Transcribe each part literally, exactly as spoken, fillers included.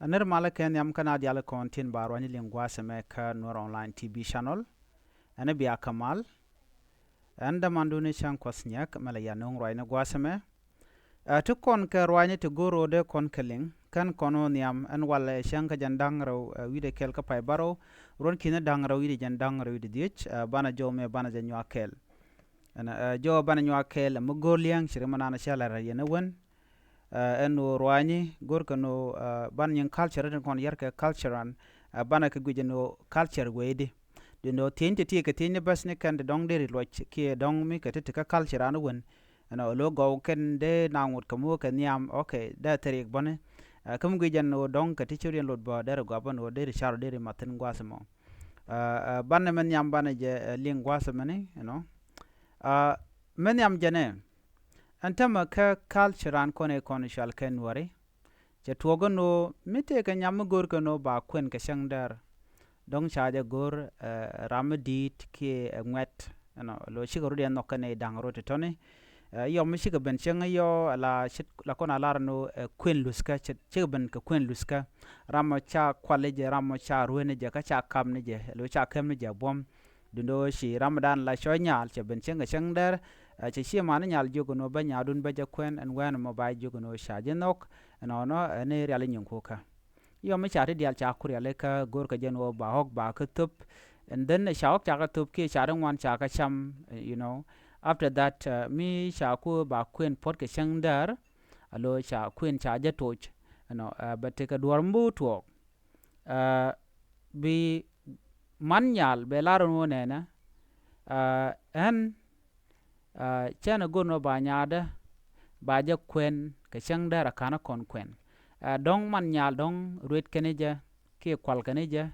Ɛ nir malä kɛ nhiam kä na diaal kɔn tin ba ruany liŋ gua̱a̱th ɛmɛ kä Nuer Online T V Channel. Ɛn bia kä mal. Ɛn dämandun i̱ cäŋ kuɔth nyɛk mɛ lɛ yɛ nuŋ ruacni gua̱a̱th ɛmɛ. Ɛ ti kɔn kɛ ruacni ti go̱o̱r ro̱o̱dɛ kɔn kɛ liŋ kän kɔn wä nhiam ɛn walɛ cäŋ kä jɛn da̱ŋ rɛw, ɛ, wi̱cdɛ kɛl kä pay bärɔw. Ruɔ̱n ki̱ni da̱ŋ rɛw wi̱cdɛ jɛn da̱ŋ rɛw wi̱cdɛ dhiec, ɛ, banɛ jɔw mɛ banɛ jɛ nyuak kɛɛl. Ɛn, ɛ, jɔw banɛ nyuak kɛɛl ɛ mi go̱o̱r liɛŋ ci ri mi naan cä lɛr yɛn ɛ wen. Ɛ, ɛn ɣöö ruaacni go̱rkɛ ni ɣöö, ɛ, banɛ nyin culture tin kɔn yär kɛ culture an, ɛ, banɛ kɛ guic ɛn ɣöö culture wee di. Duundɛ ɣöö thieny ti ti kɛ thieny ni bäth ni kɛn ti dɔ̱ŋ deri luɔc kiɛ dɔ̱ŋ mi kɛ ti ti kä culture an wen. Ɛn ɣöö lo̱ gɔw kɛn dee na ŋot kɛ mi wä kɛ nhiam, okay, dee thiriik bäni. Ɛ, kä mi guic ɛn ɣöö dɔ̱ŋ kɛ ti ciriɛn lot bä deri gɔaa bä ɛn ɣöö deri car deri mathin gua̱a̱th ɛmɔ. Ɛ, ɛ, banɛ mɛ nhiam banɛ jɛ, ɛ, liŋ gua̱a̱th ɛmɛni, you know. Ɛ, mɛ nhiam jɛnɛ. Ɛn tämɛ kä culture an kɔn ɛ kɔn cual kɛ Nuäri. Cɛ tuɔɔk ɛn ɣöö mi tëëkɛ nyam mi go̱o̱rkɛ ɛn ɣöö ba kuɛn kɛ cäŋ däär. Dɔ̱ŋ ca jɛ go̱o̱r, ɛ, ram mi di̱i̱t kiɛ, ɛ, ŋuɛ̈t, you know, lo̱ cikɛ rot yɛ nhɔk kɛn ɛ da̱ŋ rot ti tɔ̱ni. Ɛ, yɔm mi cikɛ ben cäŋ yɔ ala cit la kɔn a lar ɛn ɣöö, ɛ, kuɛn luthkä, cit, cikɛ ben kɛ kuɛn luthkä. Ram mɔ ca kual ni jɛ, ram mɔ ca rueen ni jɛ, kä ca kap ni jɛ, lo̱ ca kɛm ni jɛ buɔ̱m. Duundɛ ɣöö ci ramdan la cɔc nyal cɛ ben cäŋ kɛ cäŋ däär, ɛ, cɛ ci man nyal jiök ɛn ɣöö bä nyaadun bä jɛ kuɛn ɛn wɛn ɛmɔ ba jiök ɛn ɣöö ca ji̱ nhɔk, ɛnɔnɔ, ɛ, ni rial inyuŋ kukä. Yɔ mi ca ti diaal ca ku rial ikä go̱o̱rkɛ jɛn ɣöö ba ɣɔ̱k ba kä thöp. And then ca ɣɔ̱k ca kä thöp kiɛ ca ti ŋuan ca kä cam, ɛ, you know. After that, ɛ, mi ca ku ba kuɛn puɔ̱t kɛ cäŋ däär, a lo̱ ca kuɛn ca jɛ toc, you know, ɛ, bɛ tekɛ duɔ̱ɔ̱r mi bi tuɔɔk. Ɛ, bi man nyal bɛ lar ɛn ɣöö nɛnɛ, ɛ, ɛn, ɛ, cɛn ɛ go̱r ɛn ɣöö ba nyaadä ba jɛ kuɛn kɛ cäŋ däär a ka̱n ɛ kɔn kuɛn. Ɛ, dɔ̱ŋ man nyal dɔ̱ŋ ruet kɛn jɛ kiɛ kual kɛn jɛ,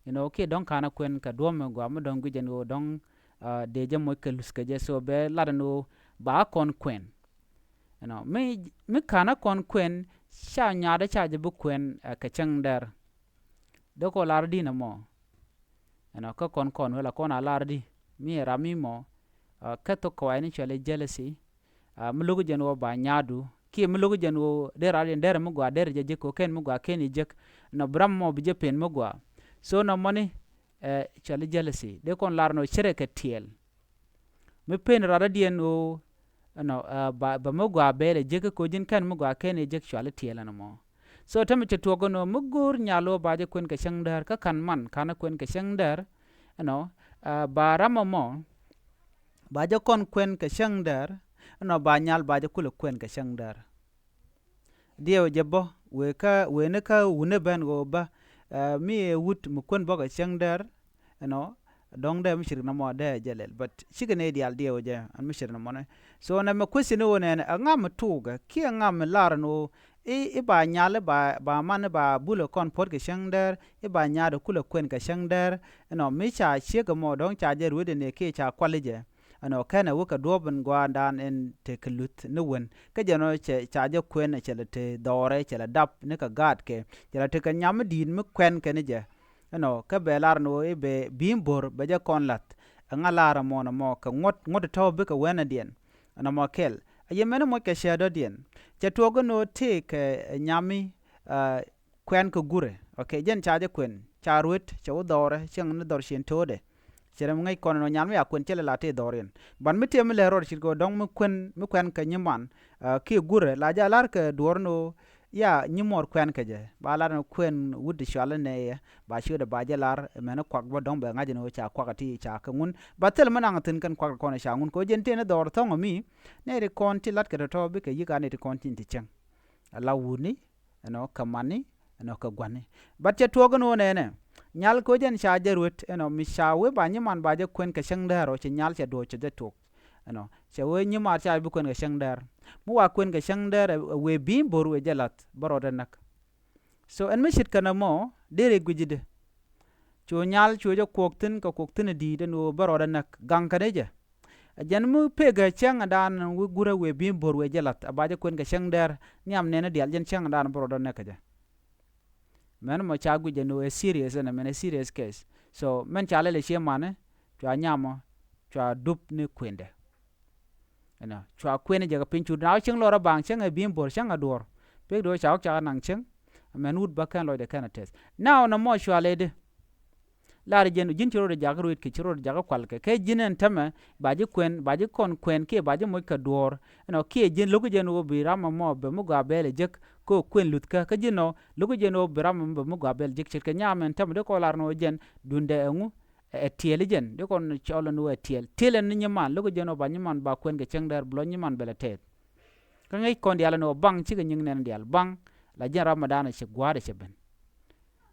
you know, kiɛ dɔ̱ŋ ka̱n ɛ kuɛn kɛ duɔ̱ɔ̱p mi gɔaa mi dɔ̱ŋ guic ɛn ɣöö dɔ̱ŋ, ɛ, dee jɛ moc kɛ luth kɛ jɛ. So bɛ lar ɛn ɣöö ba kɔn kuɛn. You know, mi, mi ka̱n ɛ kɔn kuɛn ca nyaadä ca jɛ bi kuɛn, ɛ, kɛ cäŋ däär. Dee kɔ lar di̱n ɛmɔ. You know, kä kɔn kɔn wee la kɔn a lar di mi ɛ ram mi mɔ, ɛ, kä thok kɛ wayni cuali jealousy. Ɛ, mi lo̱k jɛn ɣöö ba nyaadu kiɛ mi lo̱k jɛn ɣöö der rat in der mi gɔaa der jɛ jek kɛ kɛn mi gɔaa kɛn i̱ jek. Nɔ bi ram mɔ bi jɛ pen mi gɔaa. So nɔ mɔni, ɛ, cuali jealousy. Dee kɔn lar nɔ cärɛ kɛ tiɛɛl. Mi pen rat rɔ̱diɛn ɣöö, you know, ɛ, ba, ba mi gɔaa bɛɛl ɛ jek kä ko̱ ji̱n kɛn mi gɔaa kɛn ɛ jek cuali tiɛɛl ɛn ɛmɔ. So tämɛ cɛ tuɔɔk ɛn ɣöö mi go̱o̱r nyal ɣöö ba jɛ kuɛn kɛ cäŋ däär kä ka̱n man ka̱n ɛ kuɛn kɛ cäŋ däär, you know, ɛ, ba ram ɛmɔ ba jɛ kɔn kuɛn kɛ cäŋ däär, you know, ba nyal ba jɛ kulɛ kuɛn kɛ cäŋ däär. Diɛw jɛ bä wëë kä wëë ni kä wuni ben ɣöö bä, ɛ, mi ɛ wut mi kuän bä kɛ cäŋ däär, you know, dɔ̱ŋ dee mi cirik nɔmɔ dee jɛ lɛl. But cikɛ nɛy diaal diɛw jɛ ɛn mi cirik nɔmɔni. So nɛ mɛ question ni ɣöö nɛnɛ ɛŋa mi tuukɛ kiɛ ɛŋa mi lar ɛn ɣöö i̱, i̱ ba nyal i̱ ba, ba man i̱ ba bulɛ kɔn puɔ̱t kɛ cäŋ däär, i̱ ba nyaadɛ kulɛ kuɛn kɛ cäŋ däär, you know, mi ca ciek ɛmɔ dɔ̱ŋ ca jɛ ruet ɛn ɛ kiɛ ca kual i̱ jɛ. Ɛnɔ kɛnɛ wä kɛ duɔ̱ɔ̱p in gua̱a̱ndan in te kɛ luth ni wen. Kä jɛn ɔ cɛ ca jɛ kuɛn cɛ lɛ te dhɔrɛ cɛ lɛ dap ni kɛ gaatkɛ. Cɛ lɛ te kɛ nyam mi di̱i̱t mi kuɛn kɛ ni jɛ. Ɛnɔ kä bɛ lar ni wä i̱ bɛ bi̱i̱m bo̱r bɛ jɛ kɔn la̱th. Ɛŋa lar ɛmɔ nɔmɔ kɛ ŋuɔ̱t ŋuɔ̱t tɔ̱ bikɛ wɛnɛ diɛn. Ɛnɔ mɔ kɛl. Ɛ yɛ mɛn moc kɛ cɛ dɔ̱diɛn. Cɛ tuɔɔk ɛn ɣöö tëëkɛ nyami, ɛ, kuɛn kɛ gurɛ. Ok, jɛn ca jɛ kuɛn ca ruet cɛ wä dhɔrɛ cieŋ ni dhɔr cien to̱o̱dɛ. Cɛ rɛm ŋäc kɔn ɛn ɣöö nyan mi a kuɛn cɛ lɛ la tëë dhɔr yɛn. Ban mi tëë mi lɛ rɔɔd cit kɛ ɣöö dɔ̱ŋ mi kuɛn mi kuɛn kɛ nyiman, ɛ, kiɛ gurɛ la jɛ a lar kɛ duɔ̱ɔ̱r ɛn ɣöö ya nyimuɔr kuɛn kɛ jɛ. Ba lar ɛn kuɛn wut di cual ɛn nɛyɛ ba ciötdɛ ba jɛ lar mɛn kuak bä dɔ̱ŋ bɛ ŋa̱c ɛn ɣöö ca kuak ɛ ti ca kɛ ŋun. Ba thil mi naŋ thi̱n kɛn kuak kɔn ɛ ca ŋun kɛ ɣöö jɛn tëë ni dhɔr thɔ̱ŋ ɛ mi. Nɛy ti kɔn ti la̱t kɛ tɔ̱tɔ̱ bikɛ yi̱k a nɛy ti kɔn tin ti cieŋ. Ala wutni, ɛnɔ kɛ mani, ɛnɔ kɛ gua̱ni. But cɛ tuɔɔk ɛn ɣöö nɛnɛ nyal kɛ ɣöö jɛn ca jɛ ruet ɛnɔ mi ca wee ba nyiman ba jɛ kuɛn kɛ cäŋ däär ɔ cɛ nyal cɛ duɔ̱ɔ̱c cɛ jɛ tuɔɔk. Ɛnɔ cɛ wee nyiman ca bi kuɛn kɛ cäŋ däär. Mi wa kuɛn kɛ cäŋ däär ɛ wee bi̱i̱m bo̱r wee jɛ la̱th bä rɔɔdɛ näk. So ɛn mi ce̱tkɛ nɔmɔ deri gui̱cdɛ. Cu nyal cu jɛ kuɔk thi̱n kɛ kuɔk thi̱n di̱i̱t ɛn ɣöö bä rɔɔdɛ näk gaŋ kɛn jɛ. Ɛ jɛn mi pekɛ cäŋ ɛ daan wi̱i̱ gurɛ wëë bi̱i̱m bo̱r wëë jɛ la̱th ɛ ba jɛ kuën kɛ cäŋ dɛr nhiam nɛn ɛ diaal jɛn cäŋ ɛ daan bä rɔɔdɛ näk kɛ jɛ. Mɛn mɔ ca guic ɛn ɣöö ɛ serious ɛn ɛ mɛn ɛ serious case. So mɛn ca lɛl ɛ cie manɛ cua nyamɔ cua dup ni kuëndɛ. Ɛnɔ cua kuën jɛ kɛ piny cut na wä cieŋ lɔrä baŋ cäŋ ɛ bi̱i̱m bo̱r cäŋ ɛ duɔ̱ɔ̱r. Pek do̱ ca wä ca naŋ cäŋ. Mɛn wut ba kɛn lɔcdɛ kɛn a tɛth. Now nɔmɔ cualɛ di. Lar jɛn ji̱n ci rot jakä ruet kɛ ci rot jakä kual kɛ kɛ ji̱n ɛn tämɛ ba ji̱ kuɛn ba ji̱ kɔn kuɛn kiɛ ba ji̱ moc kɛ duɔ̱ɔ̱r. Ɛnɔ kiɛ ji̱n lo̱k jɛn ɣöö bi ram ɛmɔ bɛ mi gɔaa bɛɛl ɛ jek kɛ ɣöö kuɛn luthkä kä ji̱n ɔ lo̱k jɛn ɣöö bi ram ɛmɔ bɛ mi gɔaa bɛɛl jek ce̱tkɛ nyam ɛn tämɛ di kɔn lar ni ɣöö jɛn duundɛ ɛŋu ɛ tiɛɛl i̱ jɛn di kɔn cɔl ɛn ɣöö ɛ tiɛɛl tiɛɛl ɛn ni nyiman lo̱k jɛn ɣöö ba nyiman ba kuɛn kɛ cäŋ dɛr bi lɔ nyiman bɛ lɛ tɛɛth. Kä ŋäc kɔn diaal ɛn ɣöö baŋ cikɛ nyiŋ nɛn diaal baŋ la jɛn ram mɛ danɔ cɛ gua̱a̱r ɛ cɛ ben.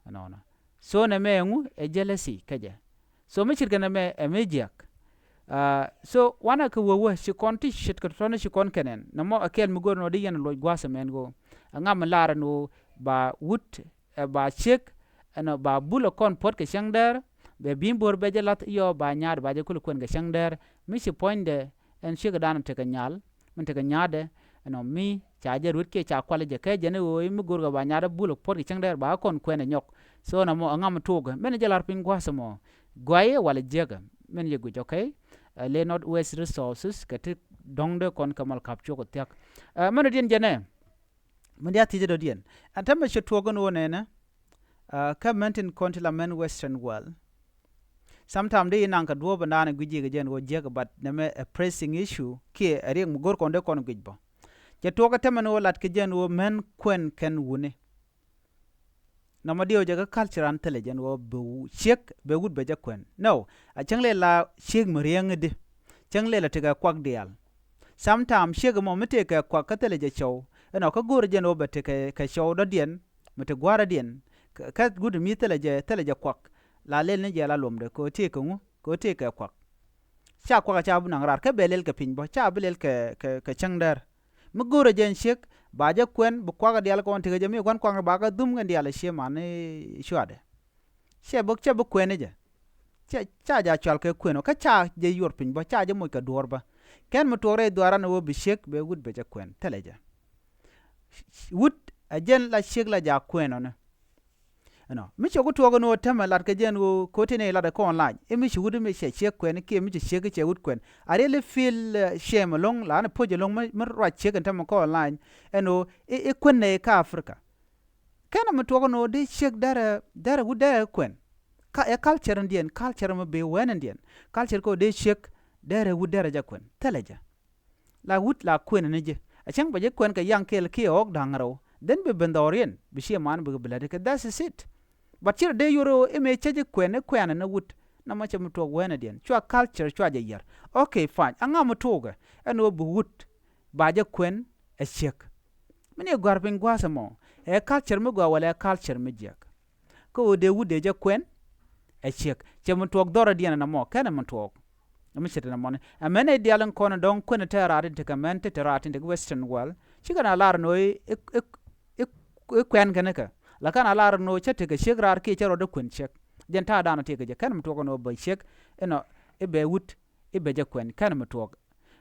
Ɛnɔnɔ so nɛ mɛ ɛŋu ɛ jealousy kä jɛ. So mi ce̱tkɛ nɛ mɛ ɛ mi jiäk. So wanɛ kɛ wee wee ci kɔn ti ce̱tkɛ tɔ̱tɔ̱ni ci kɔn kɛnɛn nɛ mɔ ɛ kɛɛl mi go̱o̱r ɛn ɣöö di yɛn luɔc gua̱a̱th ɛmɛn ɣöö ɛ ŋam mi lar ɛn ɣöö ba wut ɛ ba ciek ɛn ɣöö ba bul ɛ kɔn puɔ̱t kɛ cäŋ dɛr bɛ bi̱i̱ bo̱r bɛ jɛ lath yɔ ba nyaat ba jɛ kul kuɛn kɛ cäŋ dɛr mi ci puɔ̱nydɛ ɛn ciek ɛ danɔ tekɛ nyal. Min tekɛ nyaatdɛ ɛnɔ mi ca jɛ ruet kiɛ ca kual jɛ kɛ jɛn i̱ ɣöö i̱ mi go̱rkɛ ba nyaatdɛ bul puɔ̱t kɛ cäŋ dɛr ba kɔn kuɛn ɛ nyɔk. So nɔmɔ ɛŋa mi tuukɛ min jɛ lar piny gua̱a̱th ɛmɔ guayɛ walɛ jiäkɛ min jɛ guic okay. Lɛ not waste resources kɛ ti dɔ̱ŋdɛ kɔn kɛ mal kap cuɔk ɛ thia̱k. Min dɔ̱diɛn jɛnɛ min diath thiecä dɔ̱diɛn ɛn tämɛ cɛ tuɔɔk ɛn ɣöö nɛnɛ. Kä mɛn tin kɔn ti la mɛn western world. Sometimes di inaŋ kɛ duɔ̱ɔ̱p in da̱a̱n in guic ji̱ kɛ jɛn ɣöö jiäk but nɛmɛ a pressing issue kiɛ a riɛk mi go̱r kɔn dee kɔn guic bä. Cɛ tuɔɔk ɛ tämɛ ni ɣöö lat kɛ jɛn ɣöö mɛn kuɛn kɛn wuni. Nɔmɔ diɛw jɛ kä culture an thilɛ jɛn ɣöö bɛ ciek bɛ wut bɛ jɛ kuɛn no. A cäŋ lɛ la ciek mi riɛŋ i̱di. Cäŋ lɛ la tekɛ kuak diaal. Sometimes ciek mɔ mi tekɛ kuak kä thilɛ jɛ cɔw ɛnɔ kä go̱o̱rɛ jɛn ɣöö bɛ tekɛ cɔw dɔ̱diɛn mi ti gua̱a̱rädiɛn. Kä wut mi thilɛ jɛ thilɛ jɛ kuak la lɛl ni jɛ la luɔmdɛ kɛ ɣöö tëëkɛ ŋu kɛ ɣöö tëëkɛ kuak. Ca kuak ca bi naŋ raar kä bɛ lɛl kɛ piny bä ca bi lɛl kɛ kɛ cäŋ däär. Mi go̱o̱rɛ jɛ ɛn ciek ba jɛ kuɛn bi kuak diaal kɔn tekɛ jɛ mi kuan kuak ba kɛ dhum kɛn diaal ɛ cie man i̱ cuaadɛ. Cɛ bi cɛ bi kuɛn i̱ jɛ. Ca ca ja cual kɛ kuɛn ɔ kä ca jɛ yuɔr piny bä ca jɛ moc kɛ duɔ̱ɔ̱r bä. Kɛn mi tuɔɔk rɛy dhuaaran ɛ wä bi ciek bɛ wut bɛ jɛ kuɛn thilɛ jɛ. Wut a jɛn la ciek la ja kuɛn ɔni. Ɛnɔ mi cɛ ku tuɔɔk ɛn ɣöö tämɛ lat kɛ jɛn ɣöö ko̱ tëë ni lat ɛ kɔn lac i̱ mi ci wut i̱ mi cɛ ciek kuɛn kiɛ mi cɛ ciek i̱ cɛ wut kuɛn. A riɛl i̱ feel shame ɛlɔ̱ŋ la ni puɔ̱c ɛlɔ̱ŋ mi ruac ciek ɛn tämɛ kɔn lac. Ɛn ɣöö i̱ kuɛn nɛ i̱ kä Africa. Kɛn ɛmɛ tuɔɔk ɛn ɣöö dee ciek dɛrɛ dɛrɛ wut dɛrɛ kuɛn. Ɛ culture ɛn diɛn culture ɛmɛ bi wɛn ɛn diɛn. Culture kɛ ɣöö dee ciek dɛrɛ wut dɛrɛ jɛ kuɛn thilɛ jɛ. La wut la kuɛn ni jɛ a cäŋ bɛ jɛ kuɛn kɛ yaŋ kɛɛl kiɛ ɣɔk da̱ŋ rɛw. Then bi ben dhɔriɛn bi ciɛ man bi kɛ bi läti kɛ that is it. But ci rɔ dee yor ɣöö imɛ cä jɛ kuɛn i̱ kuɛn ni wut. Namɔ cɛ mi tuɔɔk wɛnɛ diɛn cua culture cua jɛ yɛr. Okay fine aŋa mi tuukɛ ɛn ɣöö bi wut ba jɛ kuɛn ɛ ciek. Mi ni gua̱r piny gua̱a̱th ɛmɔ ɛ culture mi gɔaa wala ɛ culture mi jiɛk. Kä ɣöö dee wut dee jɛ kuɛn ɛ ciek cɛ mi tuɔɔk dhɔrɛ diɛn ɛn ɛmɔ kɛn ɛ mi tuɔɔk. Ɛmɛ ce̱t ɛn ɛmɔni ɛmɛn ɛ diaal in kɔn in dɔ̱ŋ kuɛn in tɛɛr raar in tekɛ mɛn te te raar tin tekɛ western world. Cikɛ na lar in ɣöö i̱ kuɛn kɛn ikɛ la kɛn a lar in ɣöö cä tekɛ ciek raar kiɛ cä rɔɔdɛ kuɛn ciek. Jɛn ta̱a̱ daanɔ tekɛ jɛ kɛn mi tuɔɔk in ɣöö bä ciek. Inɔ i̱ bɛ wut i̱ bɛ jɛ kuɛn kɛn mi tuɔɔk.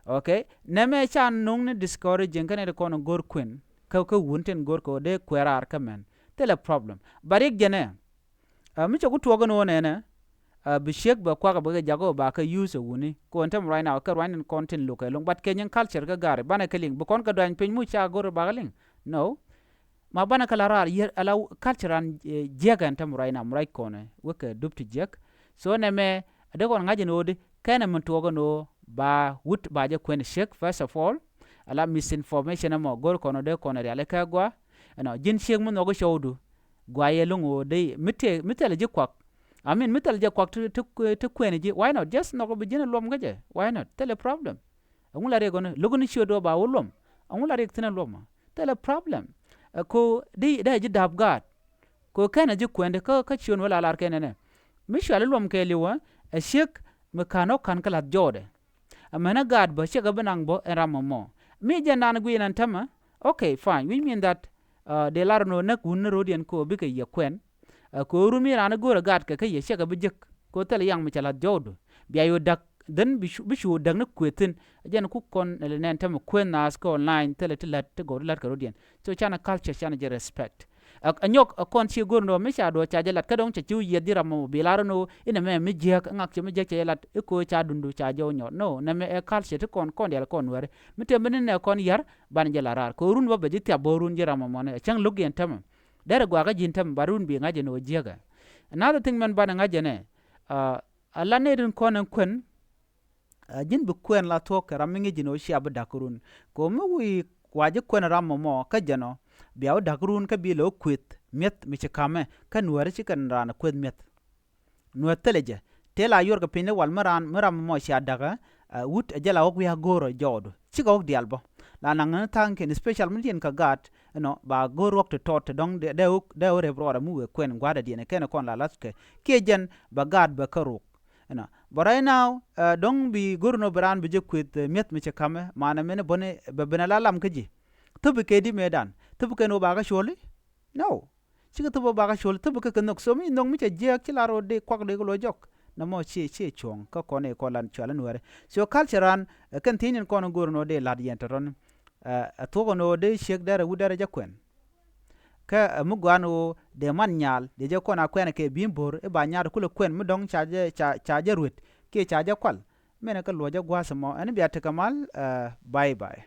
Okay. Nɛmɛ ca no̱ŋ ni discouraging kä nɛy ti kɔn in go̱r kuɛn kä kä wun tin go̱r kɛ ɣöö dee kuɛn raar kä mɛn. Thilɛ problem. But riɛk jɛn ɛ mi cɛ ku tuɔɔk in ɣöö nɛnɛ bi ciek bɛ kuak bɛ kɛ jak ɣöö ba kɛ use ɛ wuni kɛ ɣöö ɛn tämɛ right now kɛ ruany tin kɔn tin lo̱k kɛ lo̱ŋ but kɛ nyin culture kä gari banɛ kɛ liŋ bi kɔn kɛ duany piny muc ca go̱r bakɛ liŋ. No. Ma banɛ kɛ la raar yɛ ala culture an jiɛk ɛn tämɛ ruany now mi ruac kɔnɛ wekɛ dup ti jiɛk. So nɛmɛ a dee kɔn ŋa̱c ɛn ɣöö di kɛnɛ mi tuɔɔk ɛn ɣöö ba wut ba jɛ kuɛn ciek first of all. Ala misinformation ɛmɔ go̱r kɔn ɔ dee kɔn ɛ riali kɛ gɔaa. Ɛnɔ ji̱n ciek mi nhɔk i̱ cɔwdu. Gua yɛ lo̱ŋ ɣöö dee mi thilɛ ji̱ kuak. I mean mi thilɛ jɛ kuak ti kuɛn ji̱ why not just nhɔk bi ji̱n ɛ luɔm kä jɛ why not thilɛ problem. Ɛŋu la riɛk ɣöö ni lo̱k ni ciöt ɣöö ba wä luɔm. Ɛŋu la riɛk thi̱n ɛ luɔm ɔ thilɛ problem. Ɛ ko dee ji̱ da̱a̱p gaat. Ko kɛn a ji̱ kuɛndi kä kä ciöt wä la lar kɛn ɛnɛ. Mi cuali luɔm kɛɛliw ɛ ciek mi ka̱n ɔ ka̱n kä la̱th jɔɔdɛ. Amäni gaat bä ciɛ kɛ bi naŋ bä ɛn ram ɛmɔ. Mi jɛn naan guic ɛn ɛn tämɛ. Okay fine which mean that dee lar ɛn ɣöö näk wun ni ro̱o̱diɛn kɛ ɣöö bikɛ yɛ kuɛn. Kɛ ɣöö run mi raan i̱ go̱o̱rɛ gaatkɛ kä yɛ ciɛ kɛ bi jek kɛ ɣöö thilɛ yaŋ mi cɛ la̱th jɔwdu. Bia yo̱o̱ da̱k then bi cu da̱k ni kuëë thi̱n. Jɛn kuk kɔn nɛn tämɛ kuëë naath kɛ online thilɛ ti la̱t ti gɔw ti la̱t kɛ ro̱o̱diɛn. So canɛ culture canɛ jɛ respect. Ɛ nyɔk ɛ kɔn ci go̱r ni ɣöö mi ca duɔ̱ɔ̱c ca jɛ lat kä dɔ̱ŋ ca ci wä yiɛth ji̱ ram mɔ bi lar ni ɣöö inɛ mɛ mi jiääk ŋak ci mi jiääk ca jɛ lat i̱ ko̱o̱c ca dundu ca jɛ wä nyɔɔt no nɛ mɛ ɛ culture ti kɔn kɔn diaal kɔn nuääri. Mi tëë mi ni nɛ kɔn yar banɛ jɛ la raar kɛ ɣöö run bä bɛ ji̱ thiap bä run ji̱ ram mɔ mɔni ɛ cäŋ lo̱k yɛn tämɛ. Derɛ gɔaa kä ji̱n tɛm ba run bi ŋa̱c jɛ ni wä jiäkä. Another thing mɛn banɛ ŋa̱c jɛ nɛ, a la nɛy rin kɔn ɛn kuɛn, ji̱n bi kuɛn la thuɔ̱k kɛ ram mi ŋi̱c ji̱n ɣöö cia bi da̱k run. Kɛ ɣöö mi wi̱i̱ wa ji̱ kuɛn ram mɔmɔ kä jɛn ɔ bia wä da̱k run kä bi lɛ wä kuëth mi̱eth mi ci ka̱mɛ kä nuääri ci kɛn raan kuëth mi̱eth. Nuääri thilɛ jɛ tëë la yuɔr kɛ piny ni wal mi raan mi ram mɔmɔ cia da̱kä. Wut ɛ jɛ la wä wi̱i̱ a go̱o̱rä jɔɔdu cikɛ wä diaal bä. La naŋ ni tha̱a̱ŋ kiɛn special mi diɛn kɛ gaat ɛnɔ ba go̱o̱r wä ti tɔɔt ti dɔ̱ŋ dee wä rep ruɔɔdɛ mi wëë kuɛn gua̱a̱dɛ diɛn kɛn kɔn la la̱thkɛ kiɛ jɛn ba gaat bɛ kä ruk. Ɛnɔ but right now dɔ̱ŋ bi go̱r nɔ bi raan bi jɛ kuëth mi̱eth mi cɛ ka̱mɛ manɛ mɛn bäni bɛ ben a la lam kä ji̱. Thop bi kɛ di mëëdan thop bi kɛn wä bakä cuɔli. No. Cikɛ thop wä bakä cuɔli thop bi kɛ kɛ nhök so mi nhök mi cɛ jiääk ci la ro̱o̱ di kuak di kɛ luɔ jɔk. Nɛ mɔ ci ci cuɔ̱ŋ kä kɔn i̱ kɔn lan cual in wɛri. So culture ran kɛn thi̱n in kɔn go̱r nɔ di la̱t yɛn tɔ̱tɔ̱ni. Ɛ thuɔ̱k nɔ di ciek dɛrɛ wut dɛrɛ jɛ kuɛn. Kä mi guan ɣöö dee man nyal dee jɛ kɔn a kuɛn kɛ bi̱i̱m bo̱r i̱ ba nyal kulɛ kuɛn mi dɔ̱ŋ ca jɛ ca jɛ ruet kiɛ ca jɛ kual. Mɛnɛ kä luɔcä gua̱a̱th ɛmɔ ɛn bia tekɛ mal. Bye bye.